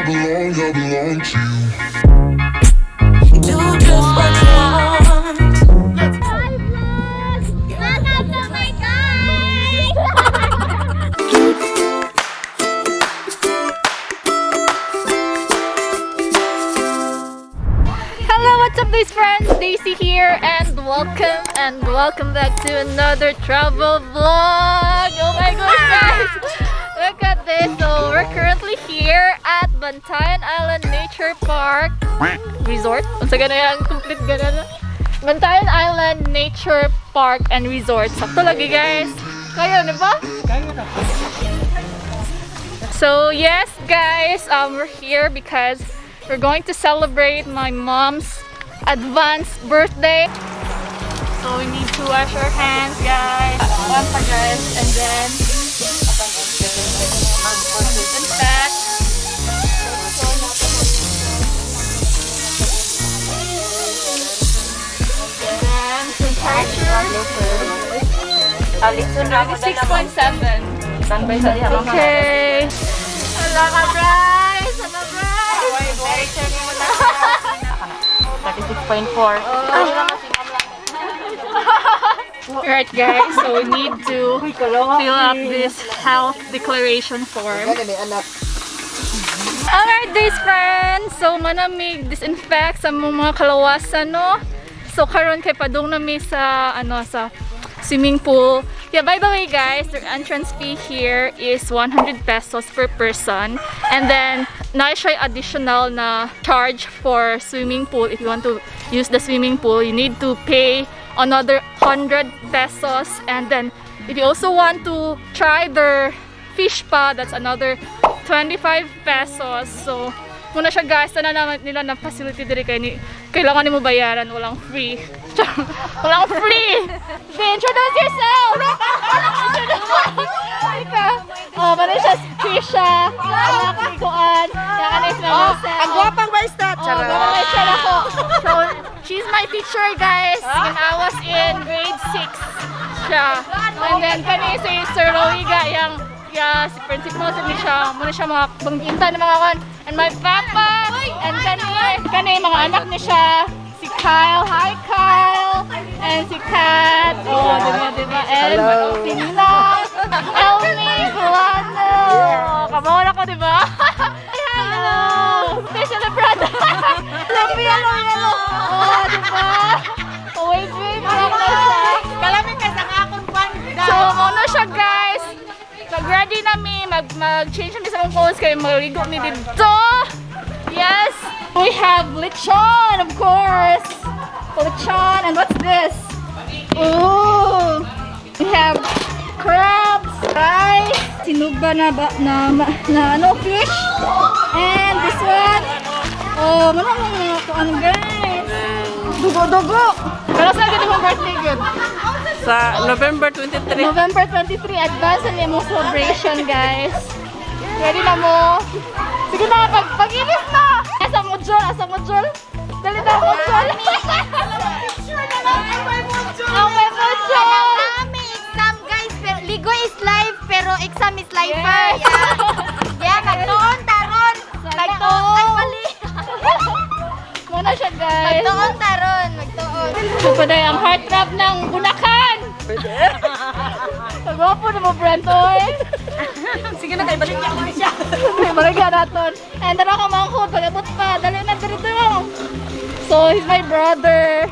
belong, I belong to you. Do just what you want. Hi, vlog! Welcome to my guys! Hello, what's up, these friends? Daisy here, and welcome back to another travel vlog. Oh my gosh, guys! Look at this. So we're currently here at Bantayan Island Nature Park Resort. Unsa gana yung complete gana na? Bantayan Island Nature Park and Resort. Sakto lagi, guys. Kaya, di ba? So yes, guys, we're here because we're going to celebrate my mom's advanced birthday. So we need to wash our hands, guys. One pa, guys, and then disinfect. And then temperature. 36.7. Okay. Hala ka, Bryce! Hala, Bryce! 36.4. Alright, guys, so we need to fill up this health declaration form. Alright, these friends! So, manamig disinfect sa mga kalawasan, no? So, karon kay padung nami sa, ano, sa swimming pool. Yeah, by the way, guys, the entrance fee here is 100 pesos per person. And then, na siya additional na charge for swimming pool. If you want to use the swimming pool, you need to pay another 100 pesos. And then, if you also want to try their fish pa, that's another 25 pesos. So, muna siya, guys, tanan naman nila na facility diri kay ni kailangan nimo bayaran, walang free. Walang free. Okay, introduce yourself. Ika. Oh, mano siya si Trisha, anak ni Kuan. Yang ano is oh, Ang gwapang maestra! Oh, gwapang maestra ako. So, she's my teacher, guys. When I was in grade 6 siya. And then, kani si Sir Roiga, yang yeah, si principal sa siya, muna siya mga bangginta ng mga kon. And my papa, and kani mga anak ni siya, si Kyle, hi Kyle, and si Kat, oh, diba, diba, and si Nina, Elmi, Guano, kabaw na ko, diba? Hello! Fish and the brother! Hello, hello, hello! Oh, diba? Oh, wait, wait, wala na siya. Kalami ka sa akong pan. So, muna siya, guys. Mag-ready na mi, mag-change na mi sa akong clothes kay maligo mi dito. Yes! We have lechon, of course. Lechon, and what's this? Ooh! We have crabs, rice, sinugba na ba, na ano, fish. And this one, oh, mana mga kung ano, guys. Dugo-dugo. Pero sa ganito mong birthday, good? Sa November 23. November 23, advance na mong celebration, guys. Ready na mo? Sige na, pag-inis na! Asa mo, Jol? Asa mo, Jol? Dali na mo, Jol! Ang may mo, Jol! Kami exam, guys, pero ligo is life pero exam is lifer. Yes. Yeah. Yeah, magtuon taron. Magtuon ay mali. Muna siya, guys. Magtuon taron, magtuon. Ito pa ang heartthrob ng Bulacan! Pagwapo na mo, Brent, oy! Sige na, kay balik niya ako siya. May malagyan natin. And dala ka mangkod, pag-abot pa. Dali na, dito. So, he's my brother.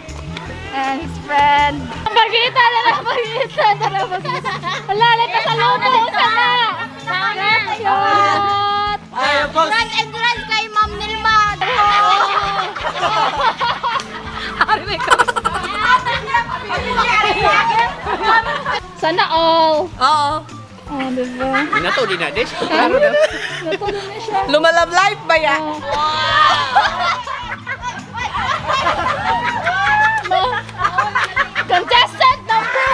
And his friend. Bagita na lang, bagita. Dala, bagita. Wala, like, sa lumo. Sana. Cute. Ay, boss. Run endurance kay Ma'am Nilma. Sana all. Oo. Oh, diba? Di na, des. Natuloy na siya. Lumalab life ba ya? No. Contestant number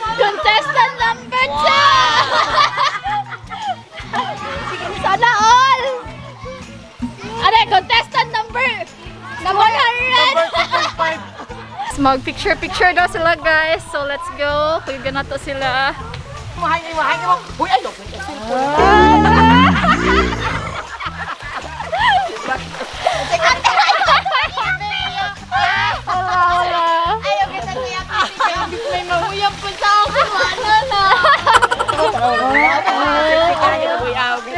1! Contestant number 2! Sana all! Ano, contestant number 100! Mag picture picture daw sila, guys. So let's go. Kuyugan na to sila. Mahay ay mahay mo. Uy, ay, Wala, wala. Ayaw kita kuya kasi may mahuyap po sa ako. Ano na? Dali,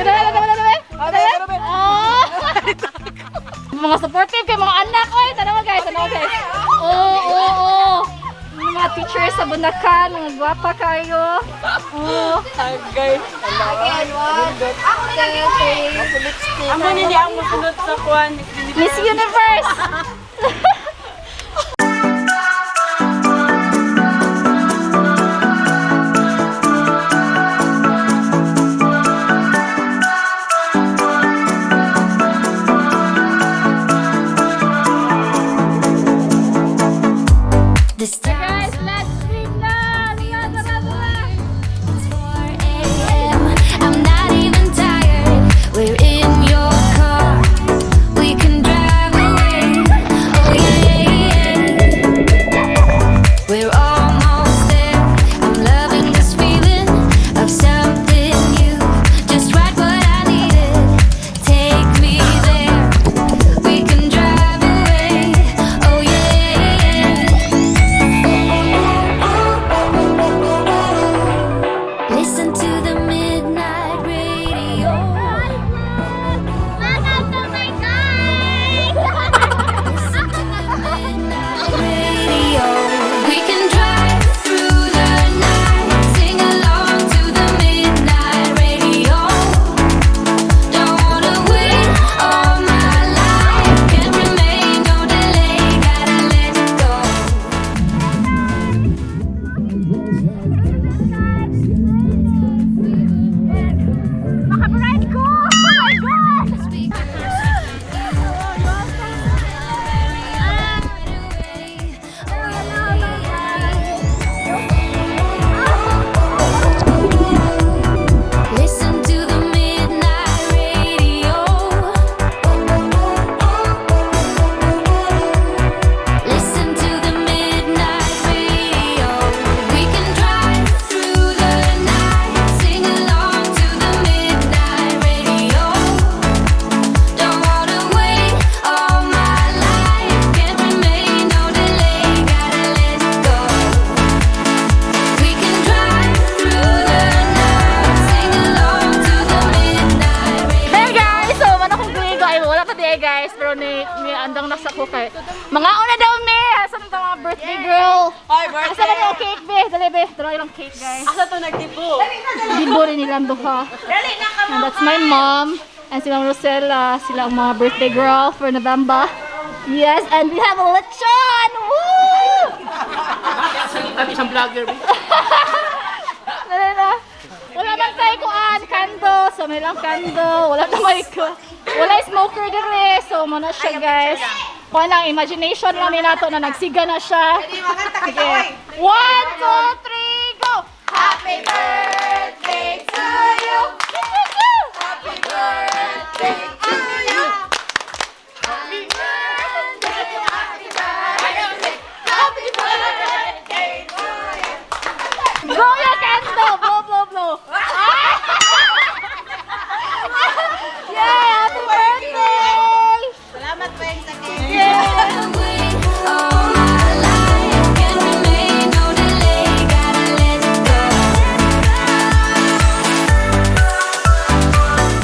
dali, dali, dali. Dali. Ah. Mga supportive kay mga anak oy, tanawa guys, tanawa guys. Oo, oo, oo. Mga teachers sa Bunakan, mga gwapa kayo. Oo. Agay. Amo ni di ang mosunod sa kuan. Miss Universe. This time Guys, let's swim na! Tara, tara, tara. it's 4 a.m. I'm not even tired. We're in your car. We can drive away. Oh yeah. We're almost there. I'm loving this feeling of something new. Just right what I needed. Take me there. We can drive away. Oh yeah. Listen to the midnight radio. Welcome to my guys! Listen to the midnight radio. We can drive through the night, sing along to the midnight radio. Don't wanna wait all my life. Can't remain, no delay. Gotta let go. Makabride ko! Oh my God! Listen to the midnight radio. Listen to the midnight radio. We can drive through the night, sing along to the midnight radio. Don't wanna wait all my life. Can't remain, no delay. Gotta let go. We can drive through the night, sing along to the midnight radio. Hey guys! So, man akong guligo. Ay, wala pa di eh, guys. Pero ni andang nasa ko kay. Mga una daw me! Asa na mga birthday girl? Ay, birthday. Asa na yung cake, be? Dali, be. Dala ilang cake, guys. Asa to nagtibo? Dibo rin nilang duha. And that's my mom. And sila Rosella. Sila ang mga birthday girl for November. Yes, and we have a lechon! Woo! Kami isang vlogger. Wala na. Wala man tayo kuan, candle. So may lang candle. Wala na may ko. Wala smoker dire. So mo na siya, guys. Kuan lang, imagination lang ni nato na nagsiga na siya. Sige. One, two, three, go! Happy birthday to you! Happy birthday to you! Happy birthday, happy birthday, happy birthday to you! Blow your candle! Blow, blow, blow! Yeah! Happy birthday! Salamat po sa cake. Yeah! All my life can't remain, no delay. Gotta let go.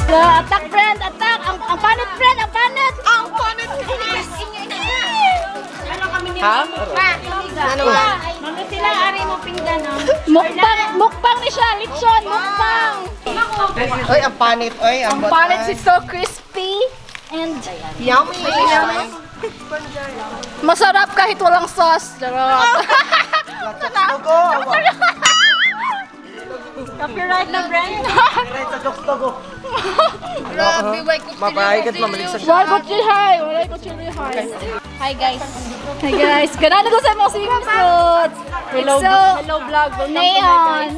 La, attack friend, attack! Ang panit friend, ang panit! Ang panit! Ha? Ano ba? Mga sila, ari mo pinggan, no? Mukbang, mukbang ni siya, lechon, mukbang! Oy, ang panit. Oy, ang Ang panit is so crispy and Yummy. masarap kahit walang sauce. Charot. Togo. Copyright na brand. Sa Togo. Grabe, why ko Mapahigat mamalik sa Wala ko chili, wala ko chili hi. Hi guys. Hi guys, ganaan ko sa mga swimsuits. Hello, So, hello vlog. Welcome to my neon. guys.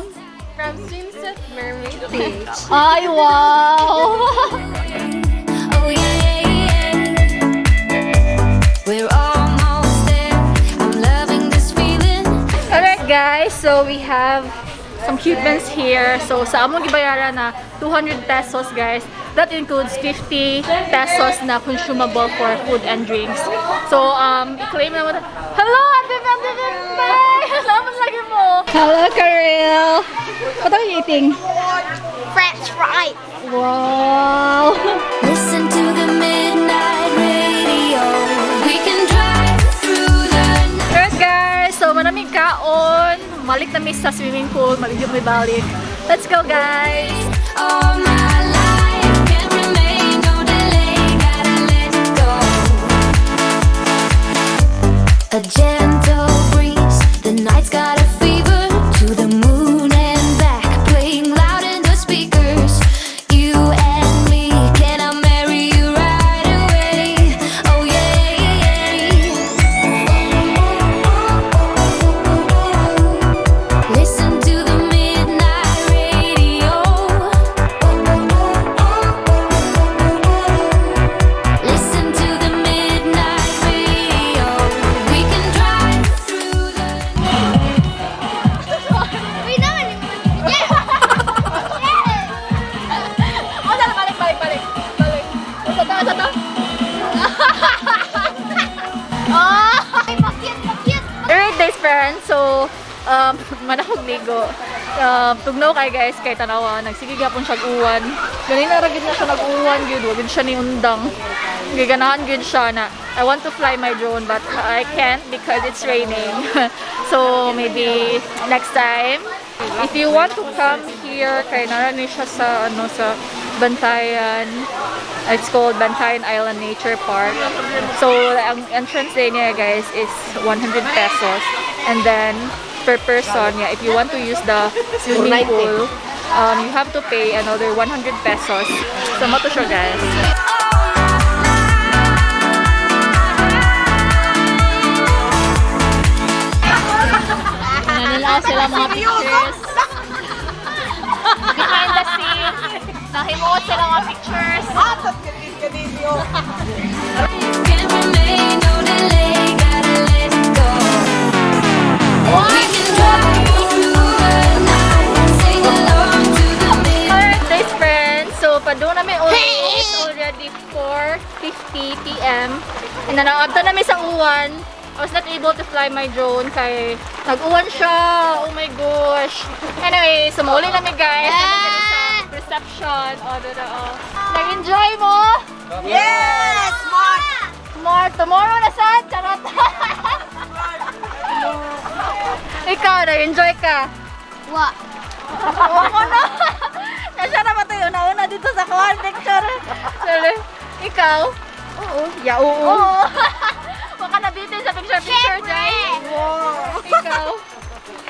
From Swimsuit Mermaid Page. Ay, wow! Oh yeah. We're almost there. I'm loving this feeling. Alright guys, so we have Some cute here. So sa among gibayaran na 200 pesos, guys. That includes 50 pesos na consumable for food and drinks. So i-claim na mo. Hello, Ate Ate Bebe! Salamat lagi mo. Hello, Karel. What are you eating? French fries. Wow. Listen to the midnight radio. We can drive through the night. Alright guys, so manamig kaon. Malik na mi sa swimming pool, maligyo may balik. Let's go, guys! All my life can't remain, no delay, gotta let go. A gentle breeze, the night's got a fever to the moon and back, playing loud in the speakers. You and me, can I marry you right away? Oh yeah. Listen to the midnight radio. Listen to the midnight radio. We can drive through the Uy, naman. Yeah! Oh, dala, balik, balik, balik. Balik. Asa to, asa to? Oh! Ay, pa-cute, pa-cute. Alright guys, friends. So, manakog ligo. Tugnaw kay guys, kay tanawa. Nagsige gapon siya uwan. Ganina ra gid na siya nag-uwan gyud. Wa gid siya ni undang. Giganahan gyud siya na I want to fly my drone but I can't because it's raining. So maybe next time. If you want to come here, kay nara ni siya sa ano sa Bantayan. It's called Bantayan Island Nature Park. So, ang entrance day niya, guys, is 100 pesos. And then, per person, yeah, if you want to use the swimming pool, you have to pay another 100 pesos. So, mao to siya, guys. Nananaw sila mga pictures. Behind the scene, nahimuot sila mga pictures. Can't remain, no delay, gotta let go. We can drive through the night, sing along to the midnight. Alright, guys, friends. So, padung na mi uli. It's already 4:50 p.m. And nanaabta na mi sa uwan. I was not able to fly my drone kay nag-uwan siya. Oh my gosh. Anyway, so mauli na mi, guys. Naa mi diri sa reception. Oh, doon, oh. Nag-enjoy mo? Yes! Smart! Smart. Tomorrow na sad. Charot. Ikaw, nag-enjoy ka? Wa. Oo ko na. Nasya na ba ito yung nauna dito sa kuwan picture? Sorry. Ikaw? Oo. Yeah, oo. Oo. Baka nabitin sa picture picture, Jai. Ikaw?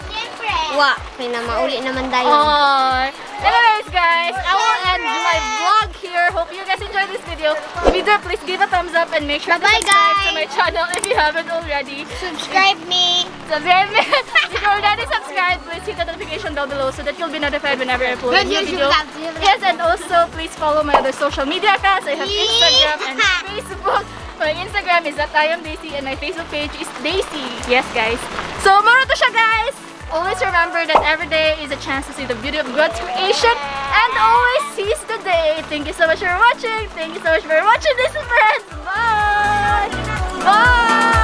Siyempre. Wa. Pinamauli naman tayo. Aww. Anyways, guys, I will end my vlog here. Hope you guys enjoyed this video. If you did, please give a thumbs up and make sure to Bye-bye, subscribe to guys. my channel if you haven't already. Subscribe me. Subscribe. If you're already subscribed, please hit the notification bell below so that you'll be notified whenever I upload a new video. Yes, and also please follow my other social media accounts. I have Instagram and Facebook. My Instagram is @IamDaisy and my Facebook page is Daisy. Yes, guys. So, mao to siya, guys. Always remember that every day is a chance to see the beauty of God's creation and always seize the day. Thank you so much for watching. Thank you so much for watching this, friends. Bye. Bye.